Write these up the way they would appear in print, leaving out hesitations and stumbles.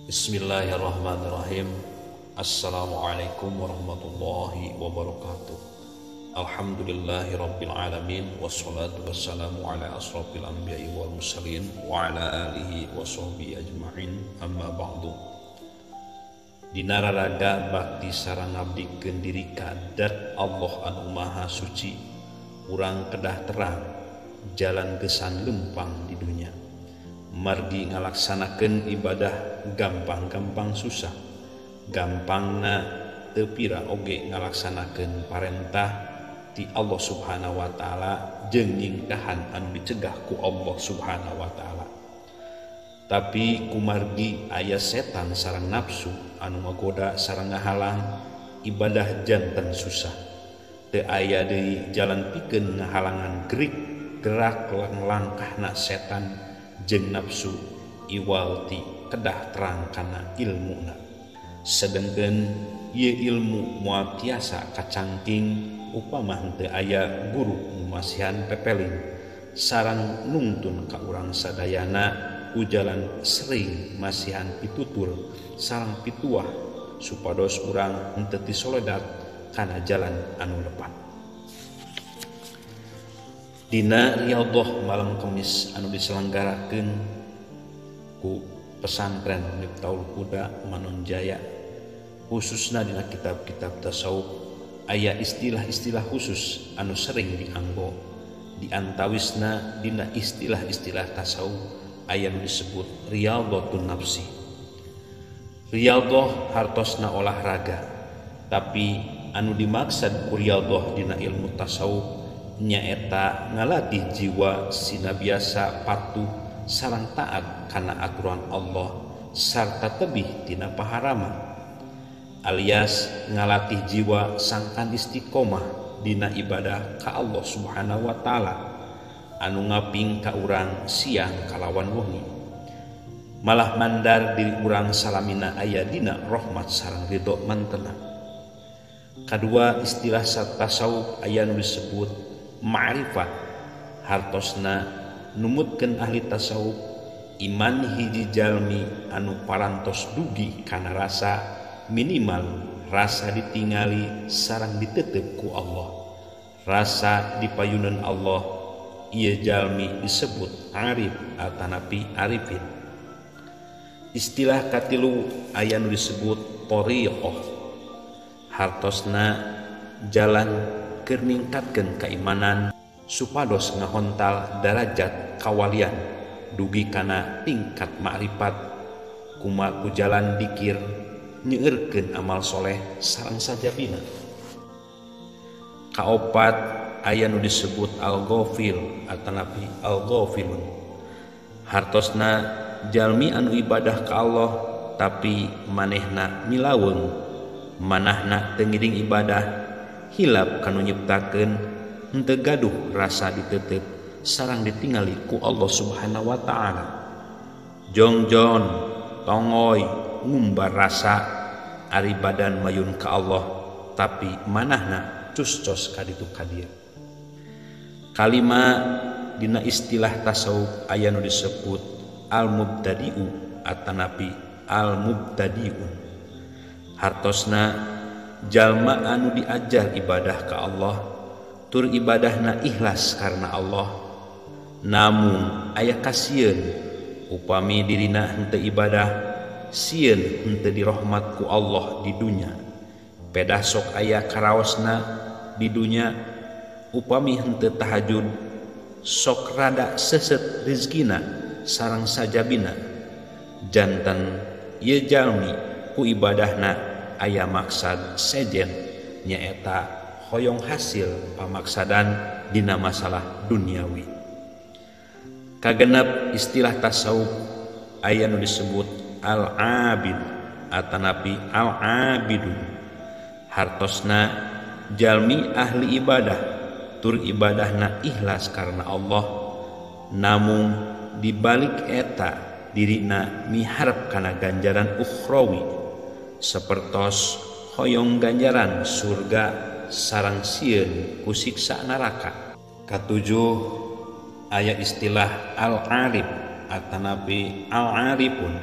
Bismillahirrahmanirrahim. Assalamualaikum warahmatullahi wabarakatuh. Alhamdulillahirabbil alamin wassalatu wassalamu ala asrofil anbiya'i wal mursalin wa ala alihi washabbihi ajmain, amma ba'du. Dina raraga bakti sareng ngabdikeun diri ka Dat Allah anu Maha Suci, urang kedah terang jalan gesan lempang di dunya. Margi ngalaksanakeun ibadah gampang-gampang susah, gampangna teu pira oge ngalaksanakeun parentah ti Allah Subhanahu wa taala jeung nyingkahan anu dicegah ku Allah Subhanahu wa taala. Tapi kumargi aya setan sareng nafsu anu ngagoda sareng ngahalang ibadah janten susah. Teu aya deui jalan pikeun ngahalangan gerik gerak langkahna setan jeung nafsu iwal ti kedah terang kana ilmuna. Sedengkeun ieu ilmu moal tiasa kacangking upama henteu aya guru nu masihan pepeling sareng nungtun ka urang sadayana ku jalan sering masihan pitutur sareng pituah supados urang henteu tisoledat kana jalan anu lepat. Dina riyadhah malam Kemis anu diselenggarakeun ku pesantren Miftahul Huda Manonjaya, khususna dina kitab-kitab tasawuf aya istilah-istilah khusus anu sering dianggo. Di antawisna dina istilah-istilah tasawuf aya nu disebut riyadhatun nafsi. Riyadhah hartosna olahraga, tapi anu dimaksud ku riyadhah dina ilmu tasawuf nyaeta ngalatih jiwa sina biasa patuh sareng taat kana aturan Allah sarta tebih tina paharaman, alias ngalatih jiwa sangkan istiqomah dina ibadah ka Allah Subhanahu wa taala anu ngaping ka urang siang kalawan wengi, malah mandar diri urang salamina aya dina rahmat sareng ridho mantena. Kadua istilah tasawuf aya nu disebut ma'rifat, hartosna numutkeun ahli tasawuf iman hiji jalmi anu parantos dugi kana rasa minimal rasa ditingali sareng ditetep ku Allah, rasa dipayunan Allah, ieu jalmi disebut arif atanapi arifin. Istilah katilu aya nu disebut thariqah, hartosna jalan keur ningkatkeun keimanan supados ngahontal darajat kawalian dugi kana tingkat makrifat kuma ku jalan dikir nyeueurkeun amal soleh sareng sajabina. Kaopat aya nu disebut al-ghafil atanapi al-ghafilun, hartosna jalmi anu ibadah ka Allah tapi manehna milaweung, manahna teu ngiring ibadah, hilap kanu nyiptakeun, henteu gaduh rasa ditetep sareng ditingali ku Allah Subhanahu wa taala. Jongjon tongoy ngumbar rasa ari badan mayun ka Allah tapi manahna cus-cos kaditu ka dieu. Kalima dina istilah tasawuf aya nu disebut al-mubtadi'u atanapi al-mubtadi'un, hartosna jalma anu diajar ibadah ka Allah tur ibadahna ikhlas karena Allah, namun aya kasieun upami dirina henteu ibadah sieun henteu dirahmat ku Allah di dunya, pedah sok aya karaosna di dunya upami henteu tahajud sok rada seset rizkina sareng sajabina. Janten ieu jalmi ku ibadahna aya maksad sejen nyaeta hoyong hasil pamaksadan dina masalah duniawi. Kagenep istilah tasawuf aya nu disebut al-abid atanapi al-abidun, hartosna jalmi ahli ibadah tur ibadahna ikhlas karena Allah, namun dibalik eta dirina miharep kana ganjaran ukhrawi sapertos hoyong ganjaran surga sareng sieun ku siksa neraka. Katujuh aya istilah al-arif atanapi al-arifun,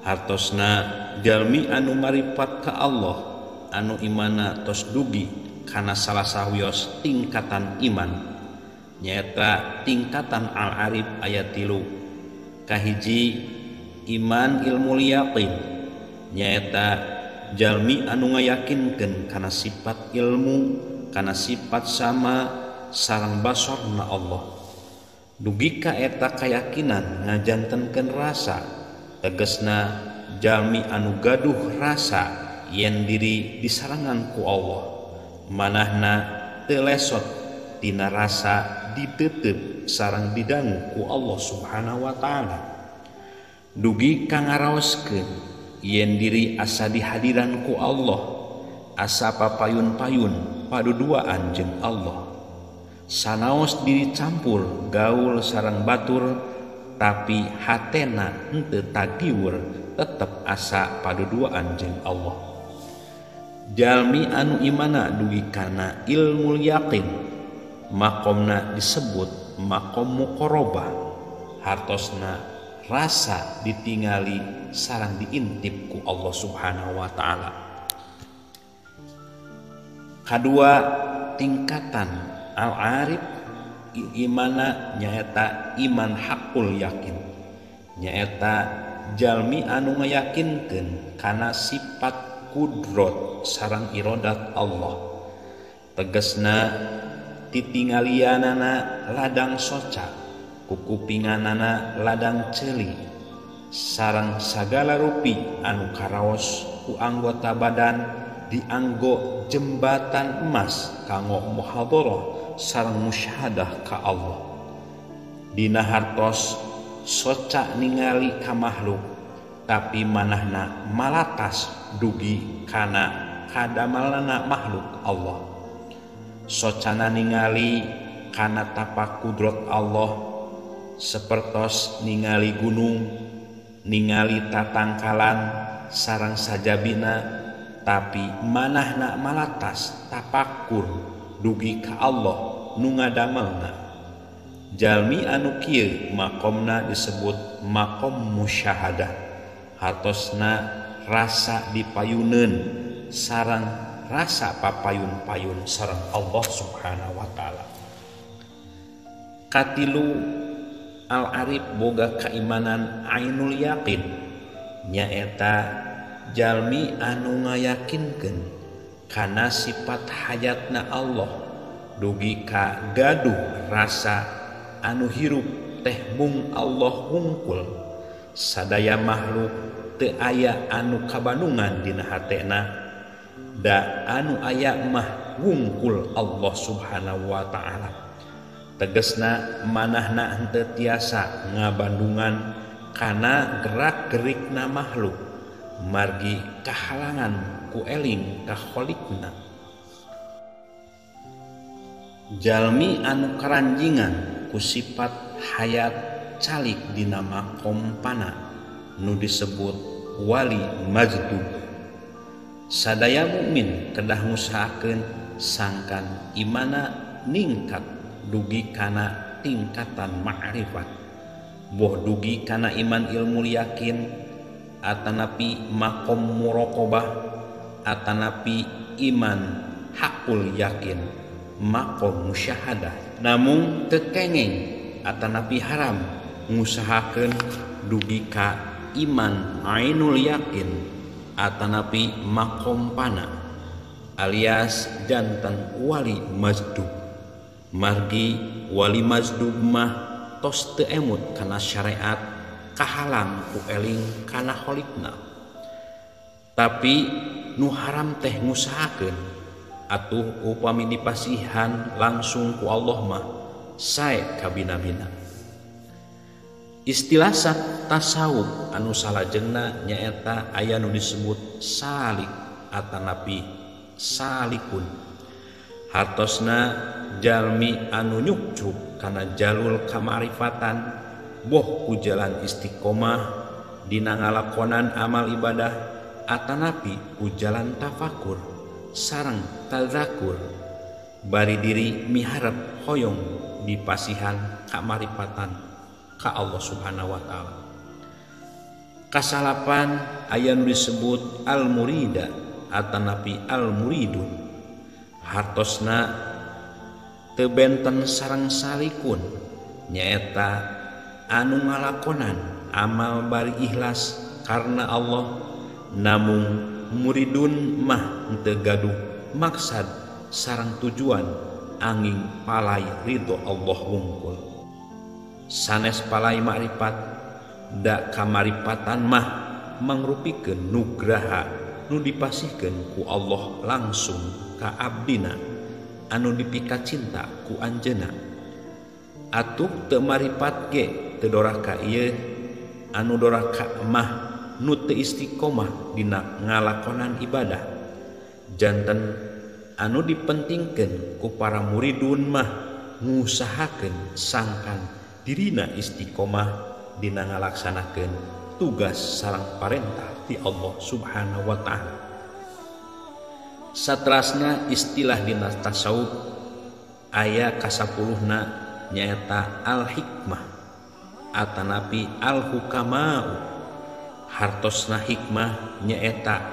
Hartosna jalmi anu maripat ka Allah anu imana tos dugi kana salah sawios tingkatan iman, nyaeta tingkatan al-arif aya 3. Kahiji iman ilmu yaqin, nyaeta jalmi anu ngayakinkeun kana sifat ilmu, kana sifat sama sareng basorna Allah. Dugi ka eta kayakinan ngajantenkeun rasa, tegesna jalmi anu gaduh rasa yen diri disarengan ku Allah, manahna teu lesot tina rasa ditetep sareng didangu ku Allah Subhanahu wa taala. Dugi ka ngaraoskeun yen diri asa dihadiran ku Allah, asa papayun-payun paduduaan jeung Allah. Sanaos diri campur gaul sareng batur, tapi hatena henteu tagiwur, tetep asa paduduaan jeung Allah. Jalmi anu imana dugi kana ilmul yaqin, makomna disebut makom muqarabah, hartosna rasa ditingali sareng diintip ku Allah Subhanahu wa taala. Kadua tingkatan al-arif imana nyaeta iman hakul yakin, nyaeta jalmi anu ngayakinkeun kana sifat kudrot sareng irodat Allah. Tegesna titingalianana ladang soca, kukupinganana ladang ceuli, sareng sagala rupi anu karaos ku anggota badan dianggo jembatan emas kanggo muhadharah sareng musyahadah ka Allah. Dina hartos soca ningali ka makhluk, tapi manahna malatas dugi kana kadamalana makhluk Allah. Socana ningali kana tapak kudrot Allah, sepertos ningali gunung, ningali tatangkalan sareng sajabina, tapi manahna malatas tapakur dugi ka Allah nu ngadamelna. Jalmi anu kieu makomna disebut makom musyahadah, hartosna rasa dipayuneun sareng rasa papayun-payun sareng Allah Subhanahu wa taala. Katilu al-arif boga keimanan ainul yakin, nyaeta jalmi anu ngayakinkeun kana sifat hayatna Allah dugi ka gaduh rasa anu hirup teh mung Allah hungkul, sadaya makhluk teu aya anu kabandungan dina hatena, da anu aya mah wungkul Allah Subhanahu wa taala. Tegesna manahna henteu tiasa ngabandungan kana gerak-gerikna makhluk, margi kahalangan ku eling ka kholikna. Jalmi anu karanjingan ku sifat hayat calik dina makom pana nu disebut wali majdub. Sadaya mukmin kedah ngusahakeun sangkan imana ningkat dugi kana tingkatan ma'rifat, boh dugi kana iman ilmu yakin atanapi makom muraqabah atanapi iman hakul yakin makom musyahadah. Namung teu kengeng atanapi haram ngusahakeun dugi ka iman ainul yakin atanapi makom pana alias jantan wali majdub. Margi wali majdub mah tos teu emut kana syariat, kahalang ku eling kana kholikna. Tapi nu haram teh ngusahakeun atuh upami dipasihan langsung ku Allah mah sae kabina-bina. Istilah tasawuf anu salajengna nyaeta aya nu disebut salik atanapi salikun. Hartosna jalmi anu nyukcruk kana jalur kamarifatan, boh ku jalan istiqomah dina ngalakonan amal ibadah atanapi ku jalan tafakur sareng tazakur, bari diri miharep hoyong dipasihan kamarifatan ka Allah Subhanahu wa taala. Kasalapan aya nu disebut al-murida atanapi al-muridun. Hartosna teu benten sareng salikun, nyaeta anu ngalakonan amal bari ikhlas karena Allah, namung muridun mah teu gaduh maksad sareng tujuan angin palai ridho Allah wungkul. Sanes palai makrifat, da kamaripatan mah mangrupikeun nugraha nu dipasihkeun ku Allah langsung ka abdina anu dipikacinta ku anjeunna. Atuh teu maripat ge teu doraka ieu, anu doraka mah nu teu istiqomah dina ngalakonan ibadah. Janten anu dipentingkeun ku para muridun mah ngusahakeun sangkan dirina istiqomah dina ngalaksanakeun tugas sareng parentah ti Allah Subhanahu wa ta'ala. Satrasna istilah dina tasawuf aya kasapuluhna nyaeta al-hikmah atanapi al-hukamau. Hartosna hikmah nyaeta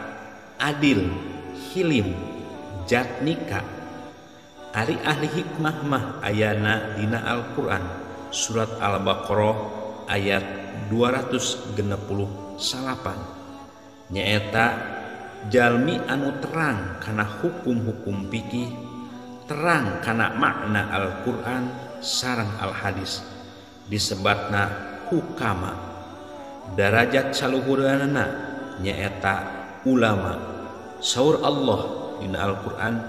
adil, hilim, jatnika. Ari ahli hikmah mah ayana dina Al-Qur'an surat Al-Baqarah ayat 269, nyaeta jalmi anu terang kana hukum-hukum fikih, terang kana makna Al-Qur'an sareng Al-Hadis, disebatna hukama. Darajat saluhuranana nyaeta ulama. Saur Allah dina Al-Qur'an,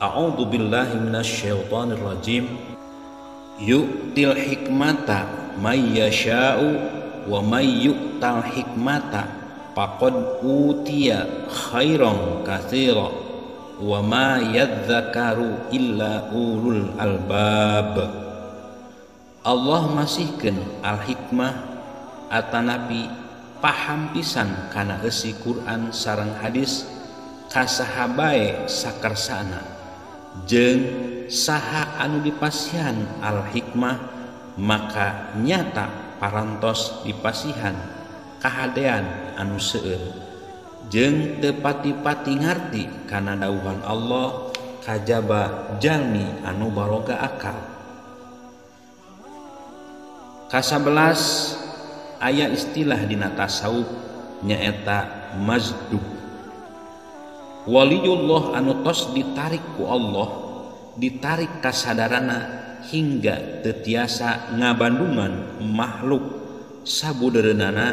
a'udzu billahi minasyaitonir rajim, yu'til hikmata may yasha'u wa may yu'tal hikmata faqad utiya khairan katsira wa ma yadzakaru illa ulul albab. Allah masihkeun al-hikmah atanapi paham pisan kana eusi Quran sareng hadis ka saha bae sakarsana, jeung saha anu dipasihan al-hikmah maka nyata parantos dipasihan kahadean anu seueur, jeung teu pati-pati ngarti kana dawuhan Allah kajaba jalmi anu baroga akal. Kasabelas aya istilah dina tasawuf nyaeta mazdub. Waliyullah anu tos ditarik ku Allah, ditarik kasadarana hingga teu tiasa ngabandungan makhluk sabudeureunana,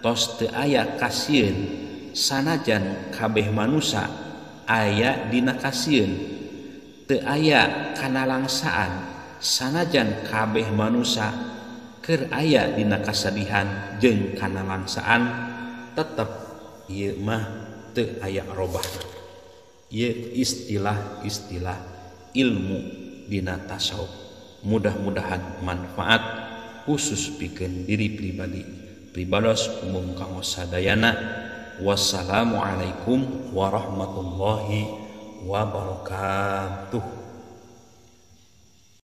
tos teu aya kasieun sanajan kabeh manusa aya dina kasieun, teu aya kanalangsaan sanajan kabeh manusa keur aya dina kasadihan jeung kanalangsaan, tetep ieu mah teu aya robahna. Ieu istilah-istilah ilmu dina tasawuf. Mudah-mudahan manfaat khusus pikeun diri pribadi, pribados umum kanggo sadayana. Wassalamualaikum warahmatullahi wabarakatuh.